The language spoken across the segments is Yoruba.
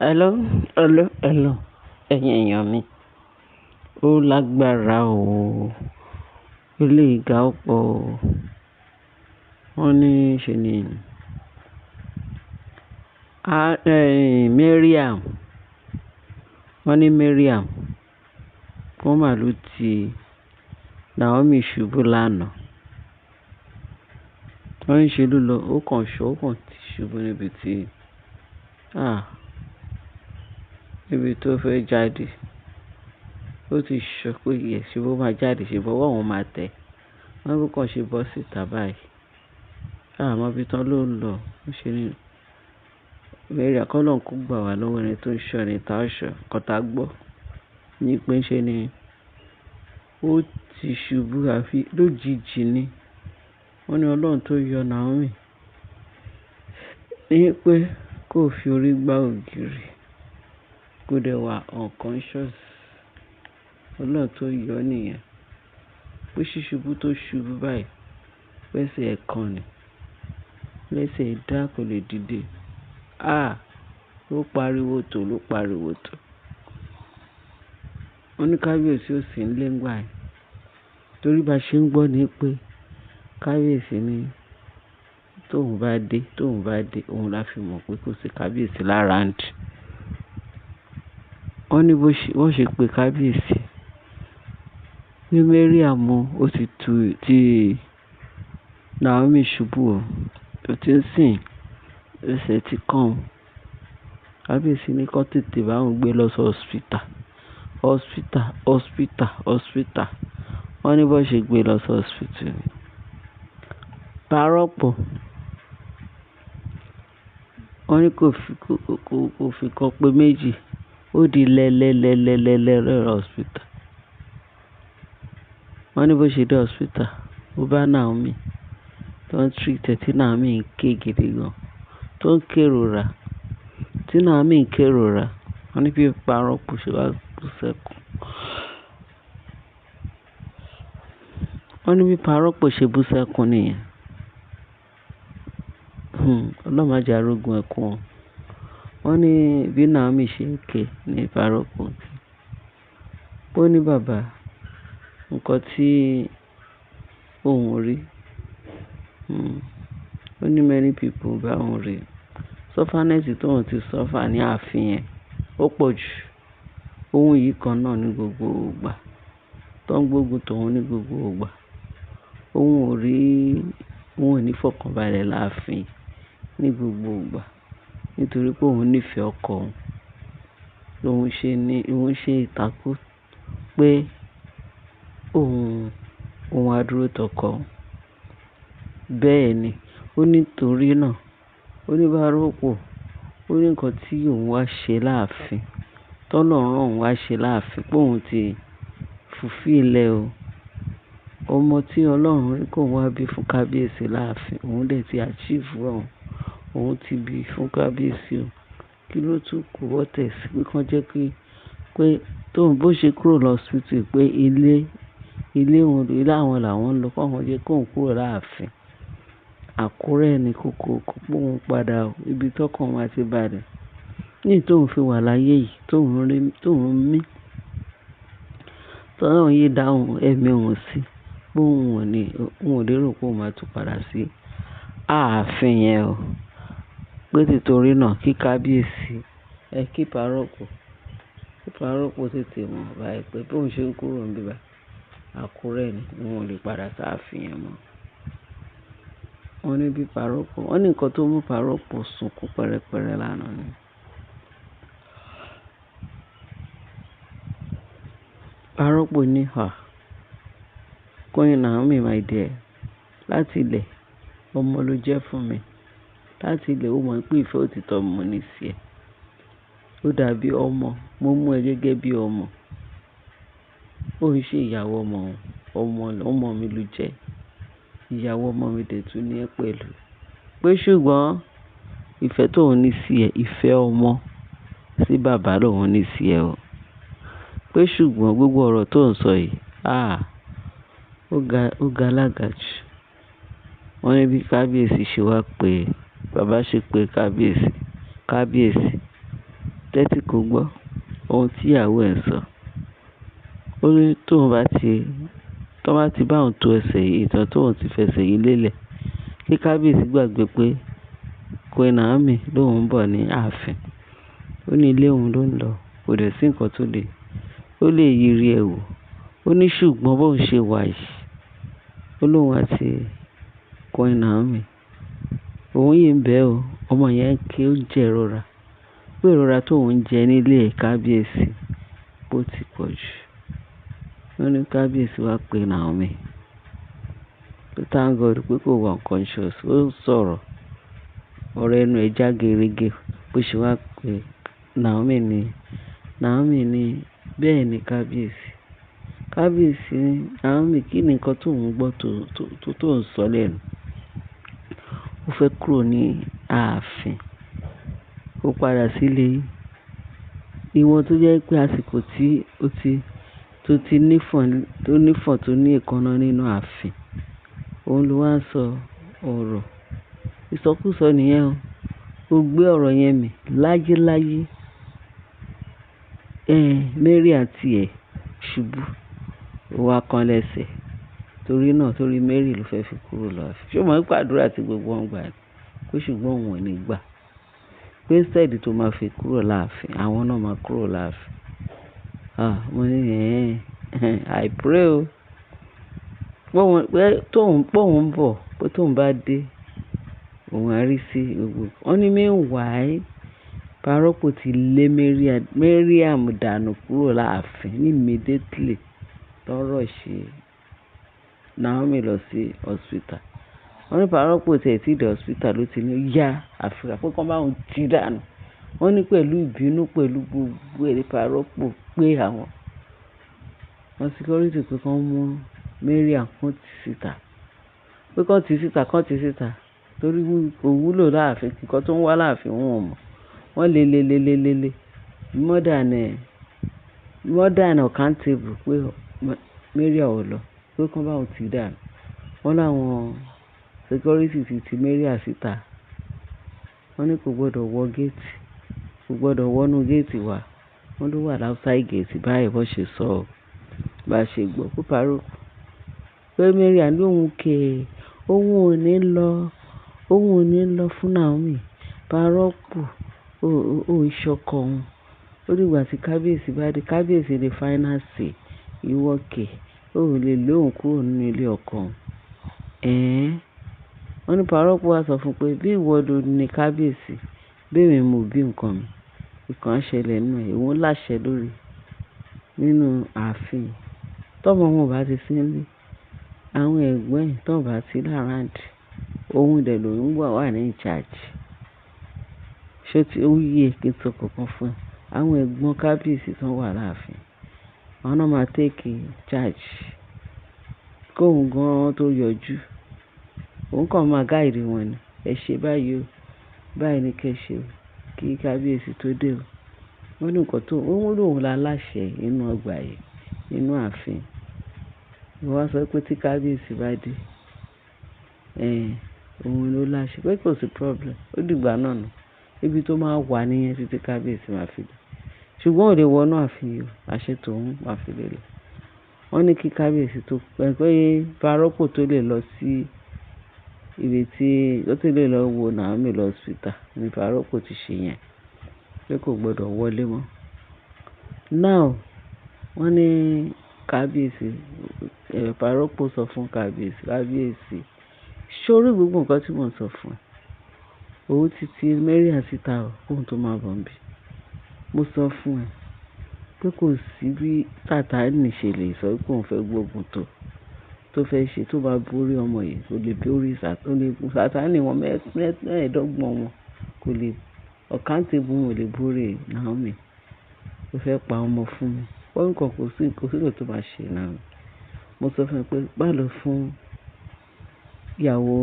Hello, hello, hello. Ẹ̀yin èèyàn mi. Ó lágbára o. Eléyìí ga ó pọ̀ o. Wọ́n ní ṣe ni. Mariam. Wọ́n ní Mariam. Wọ́n mà ló ti Naomi ṣubú lánàá. Wọ́n ní ṣe ló lọ, ó kàn ṣọ́, ó kàn ti ṣubú níbi tí, ah, níbi tó fẹ́ jáde. Ó ti sọ pé yes, ṣe bó máa jáde, ṣe bó ọwọ́ òun máa tẹ̀. Wọ́n ní bó kàn ṣe bọ́ síta báyìí. A mọ ibi tán ló ń lọ. Ó ṣe ní Mariam, kọ́ lọ́run kó gbà wá lọ́wọ́ ẹni tó ń ṣọ́ ẹni tá ṣọ́. Nǹkan tá gbọ́ ní pé ṣe ni ó ti ṣubú àfi lójijì ni. Wọ́n ní Ọlọ́run tó yọ Naomi ní pé kó fi orí gbá ògiri, kó dẹ̀ wà unconscious. Ọlọ́run tó yọ nìyẹn. Pé ṣíṣubú tó ṣubú báyìí, pẹ́sẹ̀ ẹ̀ kan ni. Lẹ́sẹ̀ ẹ dá kò lè dìde. Ah! Ó pariwo tò ló pariwo tò. Wọ́n ní kábíyèsí ò sí nílé ńgbà yẹn. Torí bá ṣe ń gbọ́ ní pé kábíyèsí ní tóun bá dé, tóun bá dé, òun la fi mọ̀ pé kò sí kábíyèsí l'around. Wọ́n ní bó ṣe, wọ́n ṣe pé kábíyèsí. Ní Mariam ó ti tu ti Naomi ṣubú o. Ó ti ń sìn, ẹsẹ̀ ti kán. Kábíyèsí ní kó tètè bá òun gbé lọ sí hospital. Hospital, hospital, hospital. Wọ́n ní bó ṣe gbé lọ sí hospital. Pàrọ́pò. Wọ́n ní kò fi, kò, kò, kò fi kan pé méjì. Ó di lẹ́lẹ́lẹ́lẹ́lẹ́lẹ́ lọ́rọ̀ hospital. Wọ́n ní bó ṣe dé hospital, ó bá Naomi tó ń treat ẹ, tí Naomi ń ké gidi gan, tó ń kérora. Tí Naomi ń kérora, wọ́n ní bí pàrọ́pò ṣe wá bú sẹ́kún. Wọ́n ní bí pàrọ́pò ṣe bú sẹ́kún nìyẹn. Ọlọ́run má jẹ́ arógun ẹkún o. Wọ́n ní bí Naomi ṣe ń ké ní pàrọ́pò ń ké. Ó ní bàbá, nǹkan tí òun rí, ó ní many people bá òun rí. Sufferness tí òun ti suffer ní ààfin yẹn, ó pọ̀ jù. Ohun yìí kan náà ní gbogbo ìgbà. Tó ń gbógun tòun ní gbogbo ìgbà. Òun ò rí, òun ò ní fọkànbalẹ̀ láàfin ní gbogbo ìgbà. Nítorí pé òun nífẹ̀ẹ́ ọkọ òun. Òun ṣe ní, òun ṣe ìtàkú pé òun, òun á dúró tọkọ òun. Bẹ́ẹ̀ ni, ó ní torí náà, ó ní bá rọ́pò, ó ní nǹkan tí òun wá ṣe láàfin. Tọ́lọ́run òun wá ṣe láàfin pé òun ti fulfill ẹ o. Ọmọ tí Ọlọ́run rí kó wá bí fún kábíyèsí láàfin, òun dẹ̀ ti achieve òun. Òun ti bí fún kábíyèsí o. Kí ló tún kù wọ́tẹ̀ sí pé kí wọ́n jẹ́ kí, pé tóun bó ṣe kúrò lọ hospital pé ilé, ilé òun, ilé àwọn làwọn ń lọ, kí wọ́n jẹ́ kó òun kúrò láàfin. Àkúrẹ́ ni kókó, kó pé òun padà ibi tó kàn wá ti balẹ̀. Ní tóun fi wà láyé yìí, tóun rí, tóun mí. Tọ́lọ́run yìí dá òun, ẹ̀mí òun sí. Pé òun ò ní, òun ò lérò pé òun máa tún padà sí ààfin yẹn o. Pé títorí náà kí kábíyèsí, ẹ kí pàrọ́pò, kí pàrọ́pò tètè mọ̀ báyìí pé bí òun ṣe ń kúrò níbí báyìí, Àkúrẹ́ ni, òun ò lè padà sí ààfin yẹn mọ́. Wọ́n ní bí pàrọ́pò, wọ́n ní nǹkan tó mú pàrọ́pò sunkún pẹ̀rẹ̀pẹ̀rẹ̀ lánàá ni. Pàrọ́pò ní, "À, Queen Naomi my dear, láti ilẹ̀ ọmọ ló jẹ́ fún mi. Láti ilẹ̀ ó mọ̀ pé ìfẹ́ òtítọ́ mo ní sí ẹ. Ó dàbí ọmọ, mo mú ẹ gẹ́gẹ́ bí ọmọ. Ó ń ṣe ìyàwó ọmọ òun, ọmọ, ọmọ mi ló jẹ́. Ìyàwó ọmọ mi dẹ̀ tún ní ẹ pẹ̀lú. Pé ṣùgbọ́n ìfẹ́ tó ń ní sí ẹ, ìfẹ́ ọmọ sí bàbá lòun ní sí ẹ o. Pé ṣùgbọ́n gbogbo ọ̀rọ̀ tó ń sọ yìí, ah, ó ga lága jù." Wọ́n ní bí kábíyèsí ṣe wá pé, bàbá ṣe pé kábíyèsí, kábíyèsí. Tẹ́tí kò gbọ́ ohun tí ìyàwó ẹ̀ ń sọ. Ó ní tóun bá ti, tó bá ti bá òun to ẹsẹ̀ yìí tán, tóun ti fẹsẹ̀ yìí lélẹ̀, kí kábíyèsí gbàgbé pé Queen Naomi lóun ń bọ̀ ní ààfin. Ó ní ilé òun ló ń lọ, kò dẹ̀ sí nǹkan tó lè, ó lè yiri ẹ̀ wò. Ó ní ṣùgbọ́n bóun ṣe wà yìí, ó lóun àti Queen Naomi, òun yìí ń bẹ̀ ọ́, ọmọ yẹn kí ó jẹ́ ìrora. Pé ìrora tóun ń jẹ nílé kábíyèsí bó ti pọ̀ jù. Wọ́n ní kábíyèsí wá pe Naomi. Pé thank God pé kò wà unconscious. Ó ń sọ̀rọ̀, ọ̀rọ̀ ẹnu ẹ̀ já gerege. Bó ṣe wá pe Naomi ní, Naomi ní, bẹ́ẹ̀ ni kábíyèsí. Kábíyèsí ní, Naomi, kí ni nǹkan tó ń gbọ́ tó ń sọ lẹ́nu? Ó fẹ́ kúrò ní ààfin, ó padà sílé yín. Ìwọ tó jẹ́ pé àsìkò tí ó ti, tó ti nífọ̀n, tó nífọ̀n, tó ní èékánná nínú ààfin, òun ló wá ń sọ ọ̀rọ̀. Ìsọkúsọ nìyẹn o. Ó gbé ọ̀rọ̀ yẹn mì láyé láyé. Mary àti ẹ̀ ṣubú, ó wá kan lẹ́sẹ̀. Torí náà, torí Mary ló fẹ́ fi kúrò lọ́àfin. Ṣé o mọ̀ wípé àdúrà tí gbogbo wọn gbà ni? Pé ṣùgbọ́n òun ò ní gbà. Pé instead tó máa fi kúrò láàfin, àwọn náà máa kúrò láàfin. Ah, mo ní I pray o. Pé òun, pé tóun, pé òun ń bọ̀, pé tóun bá dé, òun á rí sí gbogbo. Wọ́n ní meanwhile, Parọ́pò ti lé Mariam dànù kúrò láàfin immediately. Tọ́rọ̀ ṣe Naomi lọ sí hospital. Wọ́n ní Parọ́pò tí ẹ̀ tí dé hospital ló ti ní yá àfíà pé kí wọ́n bá òun ti dànù. Wọ́n ní pẹ̀lú ìbínú, pẹ̀lú gbogbo ẹ̀ ní Parọ́pò pé àwọn security pé kí wọ́n mú Mariam kó ti síta. Pé kí wọ́n ti síta, kí wọ́n ti síta. Torí kò wúlò láàfin, nǹkan tó ń wá láàfin wọn ò mọ̀. Wọ́n lé lé lé lé lé lé. More than accountable pé Mariam ò lọ, pé kí wọ́n bá òun ti dànù. Wọ́n láwọn security ti ti Mariam síta. Wọ́n ní kò gbọdọ̀ wọ gate, kò gbọdọ̀ wọnú gate wá. Wọ́n ló wà outside gate báyìí bó ṣe sọ, bá ṣe gbọ́ pé Parọ́pò, pé Mariam ní òun kẹ̀, òun ò ní lọ, òun ò ní lọ fún Naomi. Parọ́pò ó ń ṣọkọ òun. Ó dìgbà tí kábíyèsí bá dé, kábíyèsí lè final say, ìwọ kẹ̀, ó lè lé òun kúrò nínú ilé ọkọ òun. Ẹ̀n. Wọ́n ní Parọ́pò wá sọ fún un pé bí ìwọ ló ní kábíyèsí, bí èmi mo bí nǹkan mi, ìkan á ṣẹlẹ̀ nínú ẹ̀, òun láṣẹ lórí nínú ààfin. Tọ́mọ wọn ò bá ti sí nílé, àwọn ẹ̀gbọ́n ẹ̀ tó bá sí around, òun dẹ̀ ló ń wà ní in charge. Ṣé tí ó yé kí n sọ kankan fún ẹ? Àwọn ẹ̀gbọ́n kábíyèsí tó wà láàfin, àwọn náà máa take charge. Kó òun gan tó yọjú, òun kàn máa guide wọn ni. Ẹ ṣe báyìí o, báyìí ni kí ẹ ṣe o, kí kábíyèsí tó dé o. Wọ́n ní nǹkan tó, ó lóun la láṣẹ nínú ọgbà yìí, nínú ààfin. Ó wá sọ pé tí kábíyèsí bá dé, òun ló láṣẹ. Pé kò sí problem. Ó dìgbà náà nù. Ibi tó máa wà níyẹn títí kábíyèsí máa fi dé. Ṣùgbọ́n ò lè wọ inú ààfin yìí o, àṣẹ tòun máa fi lélẹ̀. Wọ́n ní kí kábíyèsí tó pé Parọ́pò tó lè lọ sí ibi tí ó tó lè lọ wo Naomi lọ hospital ní Parọ́pò ti ṣe yẹn. Pé kò gbọdọ̀ wọlé mọ́. Now, wọ́n ní kábíyèsí, Parọ́pò sọ fún kábíyèsí, kábíyèsí, ṣé o rí gbogbo nǹkan tí mò ń sọ fún ẹ? Òun ti ti Mariam síta o, kóun tó máa bọ̀ níbí. Mo sọ fún ẹ pé kò sí bí Sátánì ṣe lè sọ pé òun fẹ́ gbógun tó fẹ́ ṣe tó bá borí ọmọ yìí, kò lè borí Sátánì wọn mẹ́ẹ̀ẹ́dọ́gbọ̀n wọn kò lè, uncountable wọn ò lè borí Naomi. Ó fẹ́ pa ọmọ fún mi. Wọ́n ní kò sí, kò sí nǹkan tó máa ṣe Naomi. Mo sọ fún ẹ pé má lọ fún ìyàwó,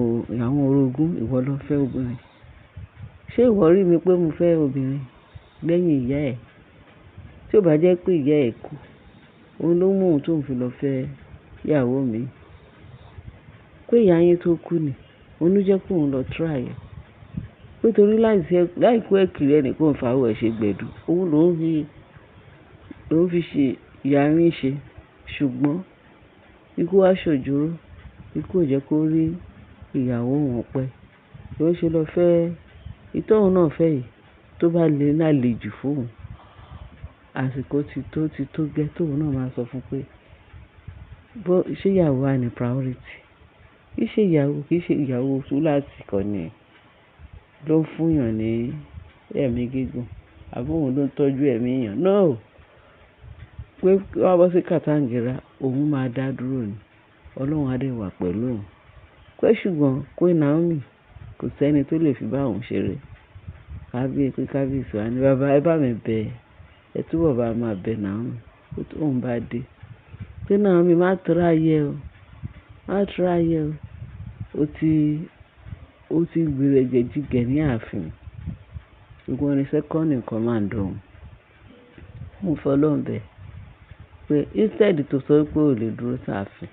àwọn orogún, ìwọ lọ fẹ́ obìnrin. Ṣé ìwọ rí mi pé mo fẹ́ obìnrin lẹ́yìn ìyá ẹ? Tí ó bá jẹ́ pé ìyá ẹ kú, òun ló mú òun tó ń fi lọ fẹ́ ìyàwó mi. Pé ìyá yín tó kú ni, òun ló jẹ́ kó òun lọ try ẹ. Pé Pé torí láìkú ẹ̀kìrì ẹnìkan ò fàwọ̀ ẹ̀ ṣe gbẹ̀du. Òun ló ń fi ṣe ìyá yín ṣe. Ṣùgbọ́n ikú wá ṣòjóró. Ikú ò jẹ́ kó rí ìyàwó òun pẹ́. Ló ṣe lọ fẹ́ ìtọ́ òun náà fẹ́ yìí tó bá lè lálejò fún òun. Àsìkò ti tó gẹ́ tóun náà máa sọ fún pé bó ṣé ìyàwó wa ní priority. Kì í ṣe ìyàwó, kì í ṣe ìyàwó túláàsì kọ́ ni ló ń fún èèyàn ní ẹ̀mí gígùn àbí òun ló ń tọ́jú ẹ̀mí èèyàn. No! Pé wọ́n bọ́ sí kàtàngìrá, òun máa dá dúró ni. Ọlọ́run á dẹ̀ wà pẹ̀lú òun. Pé ṣùgbọ́n Queen Naomi kò sí ẹni tó lè fi bá òun ṣeré. Kábíyèsí, kábíyèsí wá ní, "Baba ẹ bá mi bẹ, ẹ túbọ̀ bá máa bẹ Naomi pé tó òun bá dé. Pé Naomi má try ẹ o, má try ẹ o. Ó ti gbìrẹ̀gẹ̀jigẹ̀ ní ààfin. Ìwọ ni second in command òun. Mo fọlọ́run bẹ̀ pé instead tó sọ pé ò lè dúró sáàfin.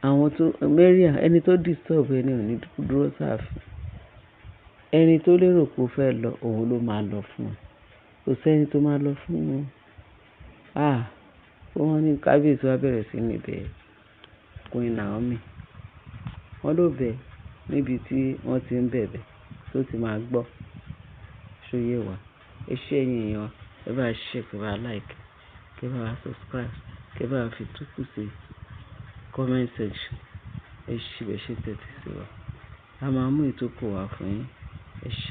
Àwọn tó Mariam, ẹni tó disturb ẹni ò ní dúró sáàfin. Ẹni tó lérò pé ó fẹ́ lọ, òun ló máa lọ fún ẹ. Kò sí ẹni tó máa lọ fún wọn. Ah! Wọ́n ní kábíyèsí wá bẹ̀rẹ̀ sí ní bẹ Queen Naomi. Wọ́n ló bẹ̀ níbi tí wọ́n ti ń bẹ̀bẹ̀ tó ti máa gbọ́. Ṣó yé wa? Ẹ ṣé ẹ̀yin èèyàn, ẹ bá share, kí ẹ bá like, kí ẹ bá subscribe, kí ẹ bá fi tókù sí comment section. Ẹ ṣé bẹ ṣe tẹ́tí sí wa. A máa mú ìtókù wá fún yín. Ẹ ṣé.